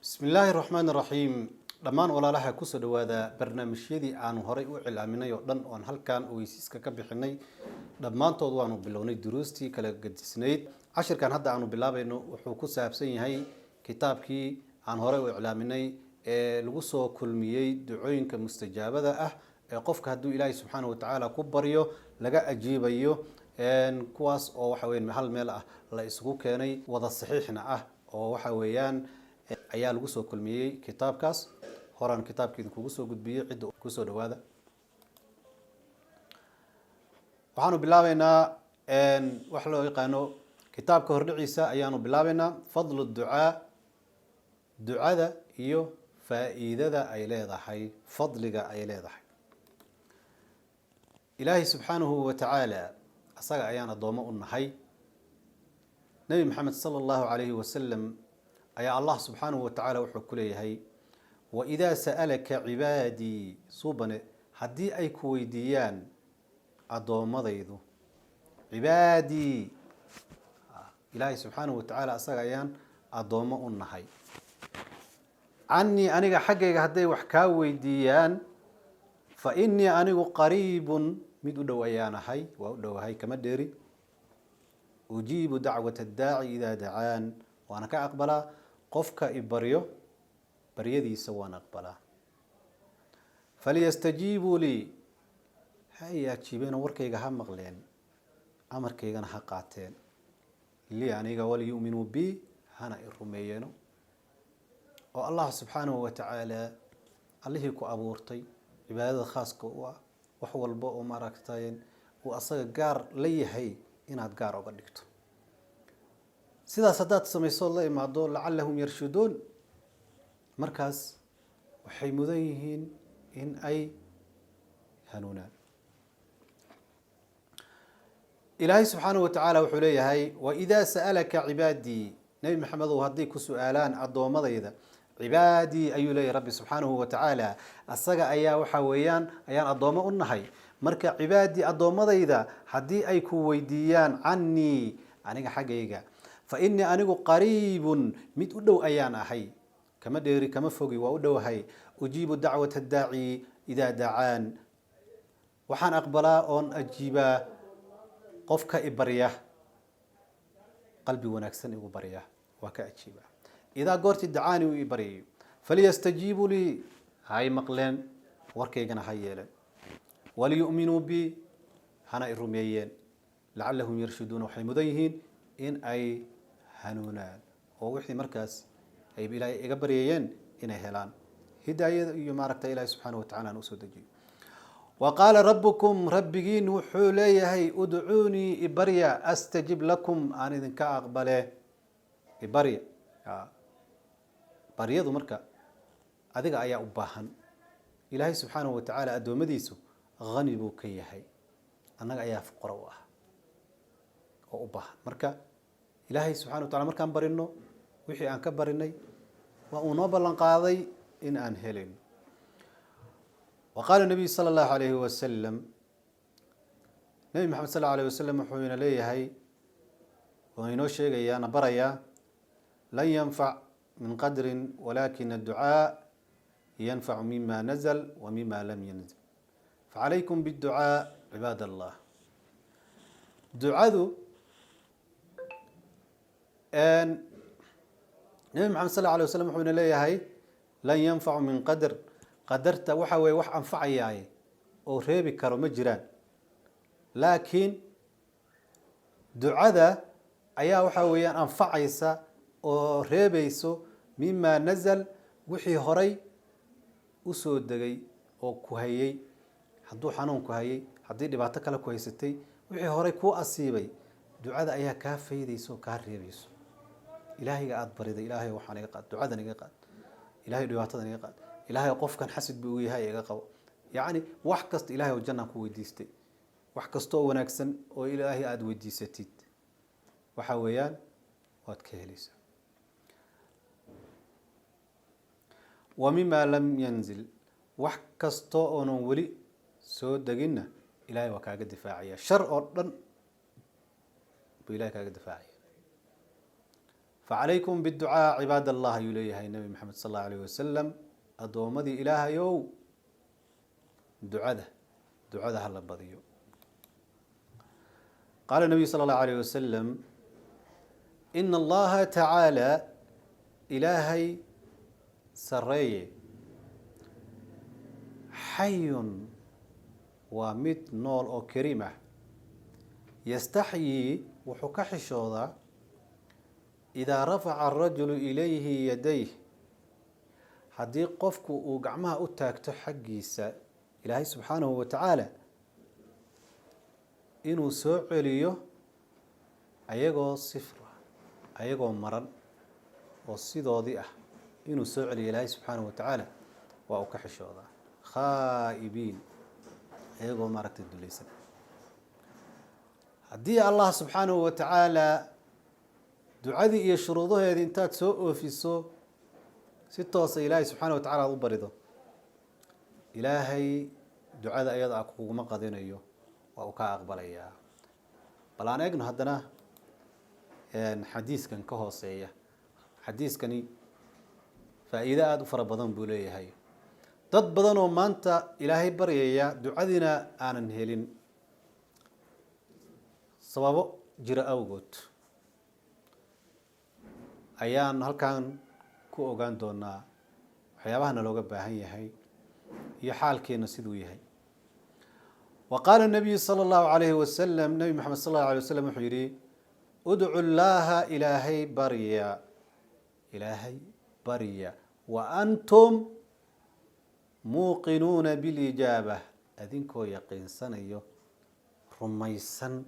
Bismi illaahi raxmaan raxiim. Dhammaan walaalaha, kusoo dhawaada barnaamijyadii aanu horay u cilaaminay oo dhan, oon halkan ogeysiiska ka bixinay. Dhammaantood waanu bilownay duruustii kala gedisnayd. Cashirkan hadda aanu bilaabayno wuxuu ku saabsan yahay kitaabkii aan horey u iclaaminay ee lagu soo kulmiyey ducooyinka mustajaabada ah ee qofka hadduu Ilaahay subxaana watacaala ku baryo laga ajiibayo, kuwaas oo waxa weyan hal meel ah la isugu keenay, wada saxiixna ah, oo waxa weeyaan ayaa lagu soo kulmiyey kitaabkaas. Horaan kitaabka idinkugu soo gudbiyey cidda. Kusoo dhawaada. Waxaanu bilaabeynaa wax loo yaqaano kitaabka hordhiciisa ayaanu bilaabeynaa, fadlu ducaa, ducada iyo faa-iidada ay leedahay, fadliga ay leedahay. Ilaahay subxaanahu wa tacaala asaga ayaan addoommo u nahay. Nebi Maxamed sala allahu calayhi wasalam ayaa Allah subxaanahu wa tacaala wuxuu ku leeyahay: "Waidaa sa'alaka cibaadii", suubane, haddii ay ku weydiiyaan addoommadaydu, cibaadii. Ilaahay subxaanahu wa tacaala asaga ayaan addoommo u nahay. "Canii", aniga xaggayga hadday wax kaa weydiiyaan, "fa inii", anigu, "qariibun", mid u dhow ayaan ahay, waa u dhowahay, kama dheeri. "Ujiibu dacwata addaaci idaa dacaan", waana ka aqbalaa qofka i baryo, baryadiisa waan aqbalaa. "Falyastajiibuu lii", ha i ajiibeenoo warkayga ha maqleen, amarkaygana ha qaateen, "lii", aniga, "waliyu'minuu bi", hana i rumeeyeeno. Oo Allah subxaanahu wa tacaala, allihii ku abuurtay, cibaadada khaaska u ah, wax walba oo maaragtay uu asaga gaar la yahay inaad gaar oga dhigto. Sidaas haddaad samaysood la imaado, "lacalahum yarshuduun", markaas waxay mudan yihiin in ay hanuunaan. Ilaahay subxaanahu wa tacaala wuxuu leeyahay: "Waidaa sa'alaka cibaadii", Nebi Maxamedow, hadday ku su-aalaan addoommadayda, cibaadii ayuu leeyahay Rabbi subxaanahu wa tacaala. Asaga ayaa waxa weeyaan ayaan addoommo u nahay. Marka cibaadii, addoommadayda, haddii ay ku weydiiyaan, "canii", aniga xaggayga, "fa inii", anigu, "qariibun", mid u dhow ayaan ahay, kama dheeri, kama fogi, waa u dhowahay. "Ujiibu dacwata daaci idaa dacaan", waxaan aqbalaa oon ajiibaa qofka i barya, qalbi wanaagsan igu barya, waa ka ajiibaa. "Idaa", goortii, "dacaani", uu i baryayo. "Falyastajiibuu lii", hay maqleen, warkaygana ha yeeleen, "waliyu'minuu bi", hana i rumeeyeen, "lacalahum yarshuduuna", waxay mudan yihiin in ay hanuunaan, oo wixii markaas ay Ilaahay iga baryayeen inay helaan, hidaayada iyo maaragta Ilahi subxaana wa tacala aan usoo dejiyo. "Wa qaala rabbukum", rabbigiin wuxuu leeyahay, "udcuunii", ibarya, "astajib lakum", aan idinka aqbale. Ibarya. Baryadu marka adiga ayaa u baahan. Ilaahay subxaanahu wa tacaala addoommadiisu hani buu ka yahay, annaga ayaa fuqara u ah oo u baahan. Marka Ilaahay subxana wa tacala markaan barino, wixii aan ka barinay waa uu noo ballan qaaday in aan helayno. Wa qaala nabiyu sala allahu alayhi wasalam, Nebi Maxamed sal alayh wasalam wuxuu ina leeyahay oo inoo sheegayaa, na barayaa: "Lan yanfac min qadrin walakin adducaa yanfacu mima nazl wa mima lam yanzil, facalaykum biاdducaa cibaad allah." Ducadu, Nebi Maxamed sal alay waslam wuxuu ina leeyahay: "Lan yanfacu min qadr", qadarta waxa weye wax anfacayaaye oo reebi karo ma jiraan, laakiin ducada ayaa waxa weeyaan anfacaysa oo reebayso, "mima nazal", wixii horay usoo degay oo ku hayay. Hadduu xanuun ku hayay, haddii dhibaato kale ku haysatay, wixii horay kuu asiibay, ducada ayaa kaa faydaysa oo kaa reebayso. Ilaahayga aada bariday: "Ilaahay, waxaan iga qaad, ducadan iga qaad. Ilahay, dhibaatadan iga qaad. Ilaahay, qofkan xasid buu igu yahay, iga qabo." Yacni wax kasta, "Ilahay oo jannaan ku weydiistay." Wax kasta oo wanaagsan oo Ilaahay aada weydiisatid, waxa weeyaan waad ka helaysaa. "Wa mima lam yanzil", wax kasta oonan weli soo deginna, Ilahay waa kaaga difaacaya. Shar oo dhan buu Ilahay kaaga difaacaya. Facalaykum biducaa, cibaad Allah, ayuu leeyahay Nabi Maxamed sal allahu alayh wasalam. Addoommadii Ilaahayow, ducada, ducada hala badiyo. Qaala nabiyu sala allahu alayh wasalam: ina Allaha tacaala, Ilaahay sareeye, xayun, waa mid nool oo kariim ah, yastaxyii, wuxuu ka xishoodaa, idaa rafaca arajulu ilayhi yadayh, haddii qofku uu gacmaha u taagto xaggiisa Ilaahay subxaanahu wa tacaala, inuu soo celiyo ayagoo sifra, ayagoo maran oo sidoodii ah inuu soo celiyo. Ilaahay subxaanahu wa tacaala waa uu ka xishoodaa, khaa'ibiin, ayagoo maaragtay dulaysan. Haddii Allah subxaanahu wa tacaala ducadii iyo shuruudaheedii intaad soo oofiso, si toosa Ilaahay subxaana wa tacala aad u barido, Ilaahay ducada ayada a kuguma qadinayo, waa uu kaa aqbalayaa. Bal aan eegno haddana xadiiskan ka hooseeya. Xadiiskani faa'iido aada u fara badan buu leeyahay. Dad badan oo maanta Ilaahay baryaya, ducadiina aanan helin sababo jira awgood, ayaan halkan ku ogaan doonaa waxyaabahana looga baahan yahay iyo xaalkeena siduu yahay. Wa qaala nabiyu sala allahu alayhi wasalam, Nabi Maxamed sal allahu alay wasalam wuxuu yihi: udcu llaaha, Ilaahay barya, Ilaahay barya, wa antum muuqinuuna bilijaaba, adinkoo yaqiinsanayo, rumaysan,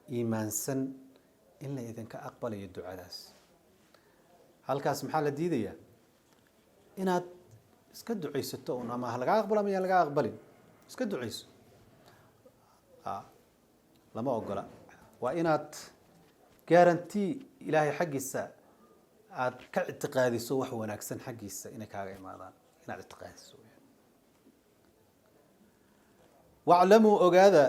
iimaansan in la idinka aqbalayo ducadaas. Halkaas maxaa la diidayaa? Inaad iska ducaysato un, ama ha lagaa aqbalo ama yaan lagaa aqbalin, iska ducayso, lama ogola. Waa inaad guarantee Ilaahay xaggiisa aada ka ictiqaadiso, wax wanaagsan xaggiisa inay kaaga imaadaan inaad ictiqaadiso. Waclamuu, ogaada,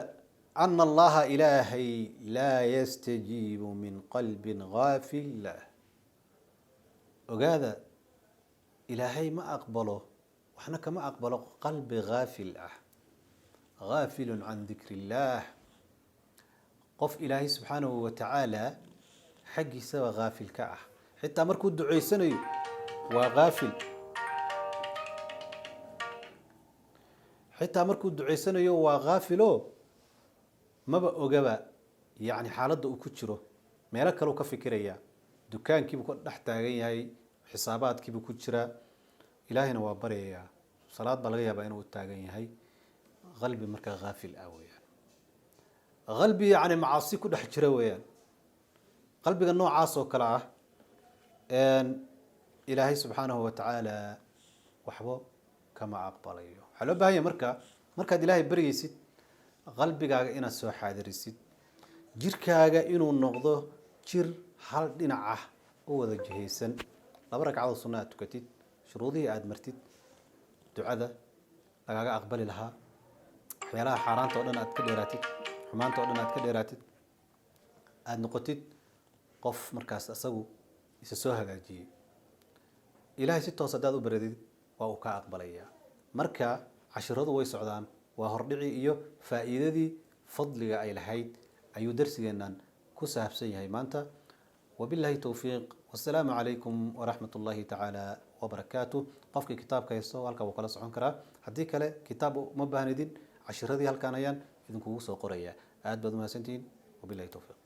ana Allaha, Ilaahay, laa yastajiibu min qalbin gaafil. Ogaada, Ilaahay ma aqbalo, waxna kama aqbalo qalbi gaafil ah, gaafilun can dikri illaah. Qof Ilaahay subxaanahu wa tacaala xaggiisaba gaafil ka ah, xitaa markuu duceysanayo waa gaafil, xitaa markuu duceysanayo waa gaafilo, maba ogaba yacni xaaladda uu ku jiro, meelo kaleu ka fikirayaa, dukaankiibuu ka dhex taagan yahay, xisaabaadkiibuu ku jiraa, Ilaahayna waa baryayaa, salaad baa laga yaabaa inuu u taagan yahay. Qalbi markaa haafil ah weeyaan, qalbi yacni macaasi ku dhex jira weeyaan. Qalbiga noocaas oo kale ah Ilaahay subxaanahu wa tacaala waxba kama aqbalayo. Waxaa loo baahan yahay marka markaad Ilaahay baryaysid, qalbigaaga inaad soo xaadirisid, jirkaaga inuu noqdo jir hal dhinac ah u wada jihaysan, laba ragcadood sunna aad tukatid, shuruudihii aada martid ducada lagaaga aqbali lahaa, waxyaalaha xaaraanta o dhan aad ka dheeraatid, xumaanta o dhan aad ka dheeraatid, aada noqotid qof markaas isagu isa soo hagaajiyey. Ilaahay si toos haddaad u baradid, waa uu kaa aqbalayaa. Marka cashiradu way socdaan, waa hordhicii iyo faa'iidadii fadliga ay lahayd ayuu darsigeennan ku saabsan yahay maanta. Wabillahi towfiiq, wasalaamu calaykum waraxmat ullahi tacaala wabarakaatu. Qofkii kitaabka haysto halkaa wuu kala socon karaa, haddii kale kitaab uma baahnidin, cashiradii halkaan ayaan idinkugu soo qorayaa. Aad baad umahadsantihiin, wabillahi towfiiq.